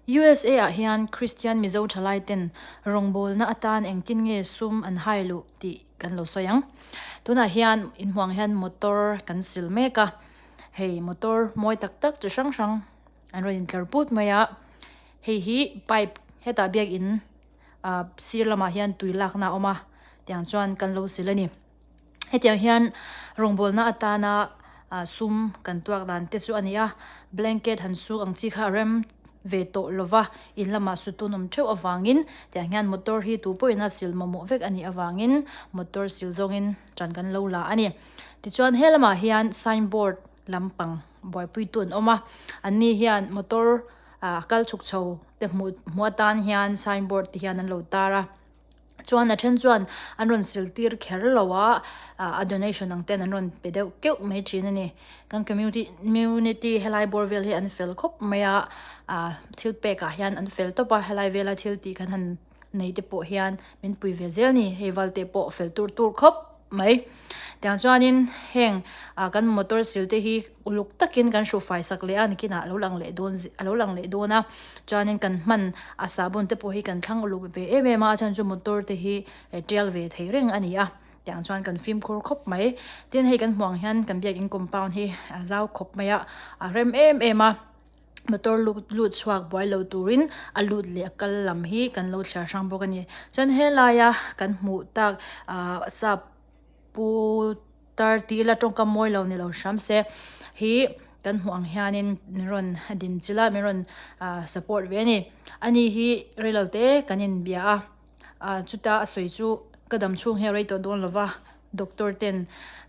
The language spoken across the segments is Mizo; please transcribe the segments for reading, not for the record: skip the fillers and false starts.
USA ah hian Kristian Mizo thalai ten rawngbawlna atan engtin nge sum an hai luh tih kan lo sawi ang. Tunah hian inhmuang hian motor kan sil mek a, hei motor mawi tak tak chi hrang hrang an rawn intlar put mai a, hei hi pipe hetah biakin ah sir lamah hian tui lakna a awm a tiang chuan kan lo sil a ni. Hetiang hian rawngbawlna atana ah sum kan tuak dan te chu a ni a blanket han suk ang chi kha a rem ve tawh lo va in lamah su tun awm theuh avangin tiang hian motor hi tu pawhin a sil mamawh vek a nih avangin motor sil zawngin ṭan kan lo la a ni tichuan he lamah hian sign board lampang buaipui tu an awm a an ni hian motor ah kal chhuk chho te hmuh hmuh atan hian sign board te hian an lo tar a. Chuan a then chuan an rawn sil tir kher lo a, a donation ang ten an rawn pe deuh keuh mai thin a ni. Kan community munity helai bawr vel hi an fel khawp mai a, ah thil pek ah hian an fel tawp a, helai vela thil tih kan han nei te pawh hian min pui ve zel a ni. Hei val te pawh fel tur tur khawp mai. Tiang chuanin heng ah kan motor sil te hi uluk takin kan hruhfai sak leh a nikinah a lo lang leh dawn a lo lang leh dawn a chuanin kan hman a sahbawn te pawh hi kan thlang uluk ve em em a a chhan chu motor te hi tial ve thei reng a ni a tiang chuan kan fimkhur khawp mai tin hei kan hmuh ang hian kan biakin compound hi a zau khawp mai a a rem em em a motor lut lut chhuak buai lo turin a lut leh a kal lam hi kan lo thliar hrang bawk a ni chuan helaia kan hmuh tak ahh sap pu tar tih ila tawngkam mawi lo ni lo hram se hi kan hmuh ang hianin min rawn din chilh a min rawn ahh support ve a ni ani hi reilo te kan inbia a ah chuta a sawi chu ka dam chhung hi a rei tawh dawn lo va doctor ten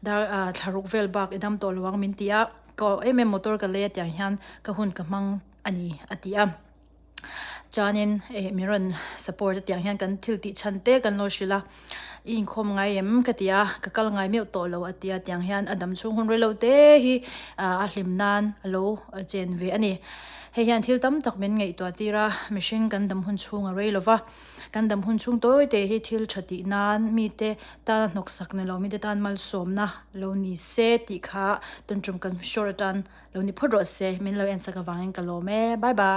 dar ah thla ruk vel bak i dam tawh lo ang min ti a ka awh em em motor ka lei a tiang hian ka hun ka hmang a ni a ti a. Chuanin eh min rawn support a tiang hian kan thil tih chhan te kan lo hrilh a i inkhawm ngai em ka ti a ka kal ngai meuh tawh lo a ti a tiang hian a dam chhung hun reilo te hi ah a hlim nan a lo chen ve a ni hei hian thil tam tak min ngaihtuah tir a mihring kan dam hun chhung a rei lo va kan dam hun chhung tawi te hi thil tha tih nan mite tana hnawksak ni lo mite tan malsawmna lo ni se tih kha tun tum kan short atan lo ni phawt rawh se min lo ensak avangin ka lawm e bye bye.